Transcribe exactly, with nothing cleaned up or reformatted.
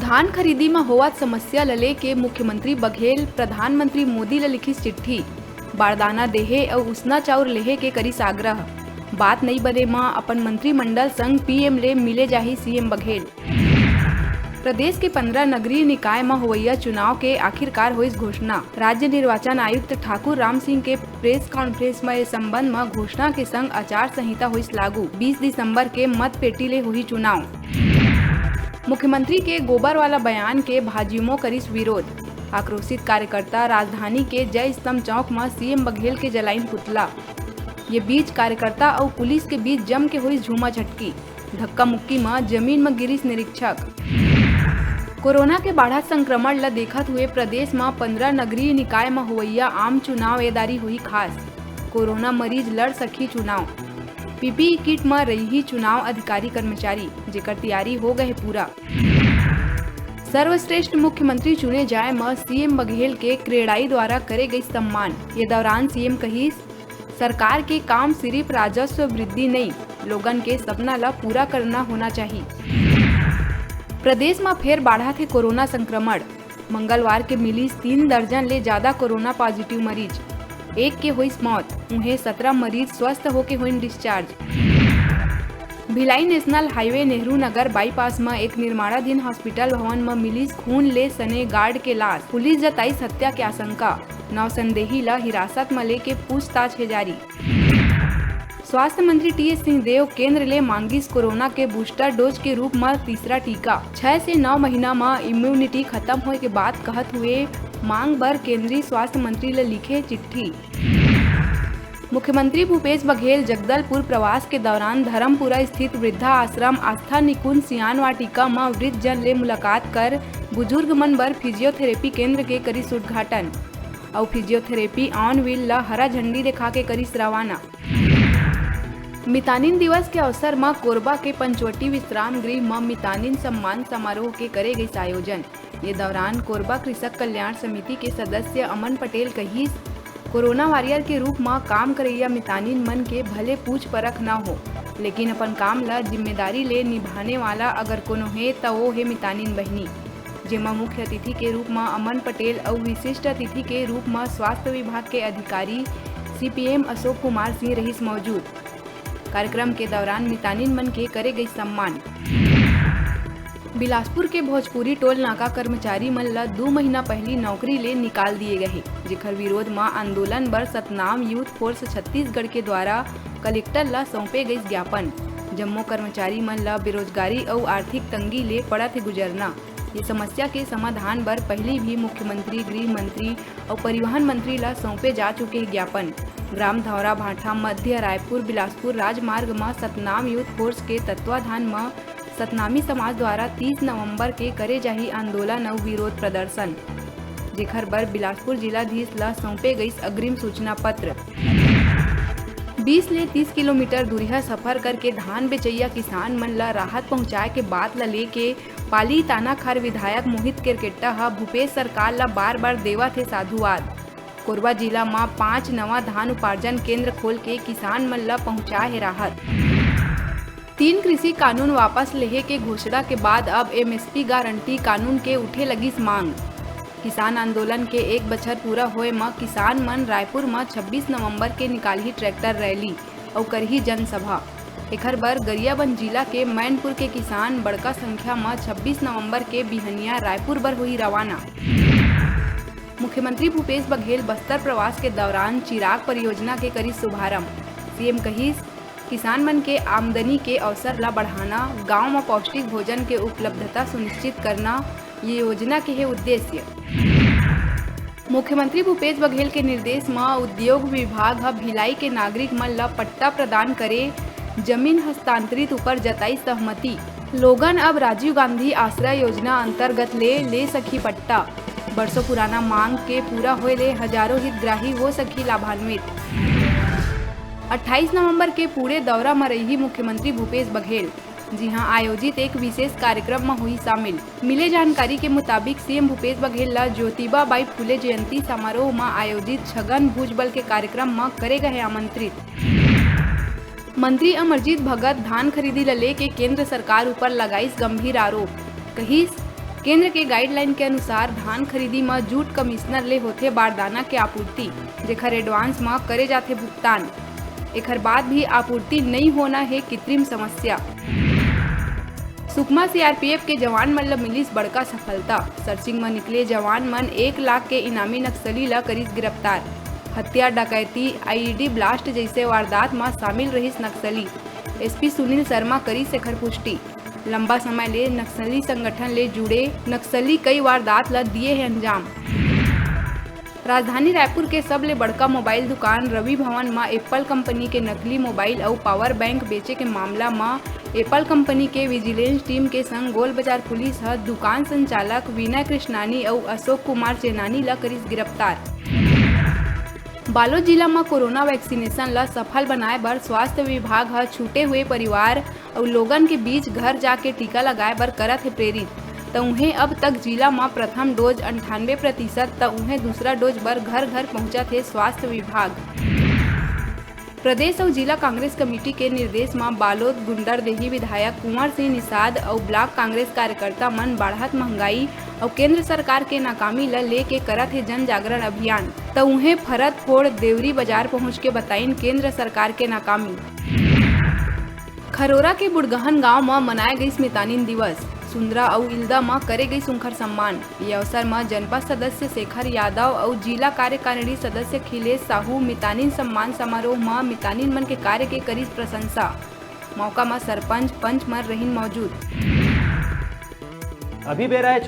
धान खरीदी म होवत समस्या ल लेके मुख्यमंत्री बघेल प्रधानमंत्री मोदी ल लिखिस चिट्ठी। बारदाना देहे अउ उसना चाउर लेहे के करिस आग्रह। बात नइ बने म अपन मंत्रिमंडल संग पीएम ले मिले जाही सीएम बघेल। प्रदेश के पंद्रह नगरीय निकाय म होवइया चुनाव के आखिरकार होइस घोषणा। राज्य निर्वाचन आयुक्त ठाकुर राम सिंह के प्रेस कॉन्फ्रेंस म ए संबंध म घोषणा के संग आचार संहिता होइस लागू। बीस दिसंबर के मत पेटी ले होही चुनाव। मुख्यमंत्री के गोबर वाला बयान के भाजयुमो करिस विरोध। आक्रोशित कार्यकर्ता राजधानी के जय स्तंभ चौक म सीएम बघेल के जलाइन पुतला। ये बीच कार्यकर्ता अउ पुलिस के बीच जम के होइस झूमा झटकी। धक्का मुक्की म जमीन म गिरिस निरीक्षक। कोरोना के बाढ़त संक्रमण ल देखत हुए प्रदेश म पंद्रह नगरीय निकाय म होवइया आम चुनाव ए दारी होही खास। कोरोना मरीज लड़ सकही चुनाव। पीपीई किट म रइही चुनाव अधिकारी कर्मचारी, जेकर तियारी हो गए हे पूरा। सर्वश्रेष्ठ मुख्यमंत्री चुने जाए म सीएम बघेल के क्रेडाई द्वारा करे गई सम्मान। ये दौरान सीएम कहिस, सरकार के काम सिरिफ राजस्व वृद्धि नइ, लोगन के सपना ल पूरा करना होना चाही। प्रदेश म फेर बाढ़त हे कोरोना संक्रमण। मंगलवार के मिलिस तीन दर्जन ले जादा कोरोना पॉजिटिव मरीज, एक के होइस मौत, उहें सतरा मरीज स्वस्थ होके होइन discharge. Bhilai national highway Nehru Nagar bypass म एक निर्माणाधीन हॉस्पिटल भवन म मिलिस खून ले सने गार्ड के लाश, पुलिस जताइस हत्या के आशंका। नौ संदेही ल हिरासत म लेके पूछताछ हे जारी। स्वास्थ्य मंत्री टीएस सिंहदेव केंद्र ले मांगिस कोरोना के बूस्टर डोज के रूप म तीसरा टीका। छह से नौ महीना म इम्यूनिटी खत्म होए के बात कहत हुए मांग बर केंद्रीय स्वास्थ्य मंत्री ल लिखे चिट्ठी। मुख्यमंत्री भूपेश बघेल जगदलपुर प्रवास के दौरान धर्मपुरा स्थित वृद्धा आश्रम आस्था निकुंज सियान वाटिका म वृद्ध जन ले मुलाकात कर बुजुर्ग मन बर फिजियोथेरेपी केंद्र के करिस उद्घाटन अउ फिजियोथेरेपी ऑन व्हील ल हरा झंडी दिखा के करिस रवाना। मितानिन दिवस के अवसर म कोरबा के पंचवटी विश्राम गृह म मितानिन सम्मान समारोह के करे गइस आयोजन। ये दौरान कोरबा कृषक कल्याण समिति के सदस्य अमन पटेल कहिस, कोरोना वॉरियर के रूप म काम करइया मितानिन मन के भले पूछ परख न हो, लेकिन अपन काम ल जिम्मेदारी ले निभाने वाला अगर कोनो हे, त वो हे मितानिन बहिनी, जेमा मुख्य अतिथि के रूप म अमन पटेल अउ विशिष्ट अतिथि के रूप म स्वास्थ्य विभाग के अधिकारी सीपीएम अशोक कुमार सिंह रहिस मौजूद। कार्यक्रम के दौरान मितानिन मन के करे गई सम्मान। बिलासपुर के भोजपुरी टोल नाका कर्मचारी मन ल दू महीना पहिली नौकरी ले निकाल दिए गए हे, जेकर विरोध म आंदोलन बर सतनाम यूथ फोर्स छत्तीसगढ़ के द्वारा कलेक्टर ल सौंपे गई ज्ञापन। जम्मो कर्मचारी मन ल बेरोजगारी अउ आर्थिक तंगी ले पड़त हे गुजरना। ये समस्या के समाधान बर पहिली भी मुख्यमंत्री, गृह मंत्री अउ परिवहन मंत्री ल सौंपे जा चुके हे ज्ञापन। ग्राम धौरा भाठा मध्य रायपुर बिलासपुर राजमार्ग म सतनाम यूथ फोर्स के तत्वाधान म सतनामी समाज द्वारा तीस नवंबर के करे जाही आंदोलन अउ विरोध प्रदर्शन, जेखर बर बिलासपुर जिलाधीश ल सौंपे गईस अग्रिम सूचना पत्र। बीस ले तीस किलोमीटर दूरिहा सफर करके धान बेचइया किसान मन ल राहत पहुंचाए के बात ल लेके पाली तानाखार विधायक मोहित केरकेट्टा ह भूपेश सरकार ल बार-बार देवत हे साधुवाद। कोरबा जिला म पांच नवा धान उपार्जन केंद्र खोल के किसान मन ल पहुंचाए हे राहत। तीन कृषि कानून वापस लेहे के घोषणा के बाद अब एमएसपी गारंटी कानून के उठे लगिस मांग। किसान आंदोलन के एक बछर पूरा होए म किसान मन रायपुर म छब्बीस नवंबर के निकालही ट्रैक्टर रैली अउ करही जनसभा। एखर बर गरियाबंद जिला के मैनपुर के किसान बड़का संख्या म छब्बीस नवंबर के बिहनिया रायपुर बर होही रवाना। मुख्यमंत्री भूपेश बघेल बस्तर प्रवास के दौरान चिराग परियोजना के करिस शुभारंभ। सीएम कहिस, किसान मन के आमदनी के अवसर ला बढ़ाना, गांव म पौष्टिक भोजन के उपलब्धता सुनिश्चित करना, ये योजना के हे उद्देश्य। मुख्यमंत्री भूपेश बघेल के निर्देश म उद्योग विभाग ह भिलाई के नागरिक मन ल पट्टा प्रदान करे, जमीन हस्तांतरित ऊपर जताई सहमति। लोगन अब राजीव गांधी आश्रय योजना अंतर्गत ले, ले सकही पट्टा। बरसों पुराना मांग के पूरा होए ले हजारों हितग्राही हो सकही लाभान्वित। अट्ठाईस नवंबर के पूरे दौरा म रही मुख्यमंत्री भूपेश बघेल। जिहां आयोजित एक विशेष कार्यक्रम म होही शामिल। मिले जानकारी के मुताबिक, सीएम भूपेश बघेल ल ज्योतिबा बाई फूले जयंती समारोह म आयोजित छगन भुजबल के कार्यक्रम म करे गए आमंत्रित। मंत्री अमरजीत भगत धान खरीदी ल लेके केंद्र सरकार ऊपर लगाइस गंभीर आरोप। कहिस, केंद्र के गाइडलाइन के अनुसार धान खरीदी म जूट कमिश्नर ले होथे बारदाना के आपूर्ति, जेखर एडवांस म करे जाथे भुगतान। एखर बाद भी आपूर्ति नइ होना हे कृत्रिम समस्या। सुकमा सीआरपीएफ के जवान मन ल मिलिस बड़का सफलता। सर्चिंग म निकले जवान मन एक लाख के इनामी नक्सली ल करिस गिरफ्तार। हत्या, डकैती, आईईडी ब्लास्ट जइसे वारदात म शामिल रहिस नक्सली। एसपी सुनील शर्मा करिस एखर पुष्टि। लंबा समय ले नक्सली संगठन ले जुड़े नक्सली कई वारदात ल दिए हे अंजाम। राजधानी रायपुर के सबले बड़का मोबाइल दुकान रवि भवन म एप्पल कंपनी के नकली मोबाइल अउ पावर बैंक बेचे के मामला म एप्पल कंपनी के विजिलेंस टीम के संग गोलबाजार पुलिस ह दुकान संचालक विनय कृष्णानी अउ अशोक कुमार चेनानी ल करिस गिरफ्तार। बालोद जिला म कोरोना वैक्सीनेशन ल सफल बनाए बर स्वास्थ्य विभाग ह छूटे हुए परिवार अउ लोगन के बीच घर जाके टीका लगाए बर करत हे प्रेरित। त उहें, अब तक जिला म प्रथम डोज अंठानवे प्रतिशत, त उहें दूसरा डोज बर घर-घर पहुंचत हे स्वास्थ्य विभाग। प्रदेश अउ जिला कांग्रेस कमेटी के निर्देश म बालोद गुंडरदेही विधायक कुंवर सिंह निषाद अउ ब्लॉक कांग्रेस कार्यकर्ता मन बाढ़त महंगाई अउ केंद्र सरकार के नाकामी ल लेके करत हे जन जागरण अभियान। त उहें, फरद फोड़ देवरी बाजार पहुंच के बताइन केंद्र सरकार के नाकामी। खरोरा के बुड़गहन गांव म मनाए गइस मितानिन दिवस। सुंदरा अउ इल्दा म करे गइस उंखर सम्मान। ये अवसर म जनपद सदस्य शेखर यादव अउ जिला कार्यकारिणी सदस्य खिलेश साहू मितानिन सम्मान समारोह म मितानिन मन के कार्य के करिस प्रशंसा। मौका म सरपंच, पंच मन रहिन मौजूद। अभी बेरा हे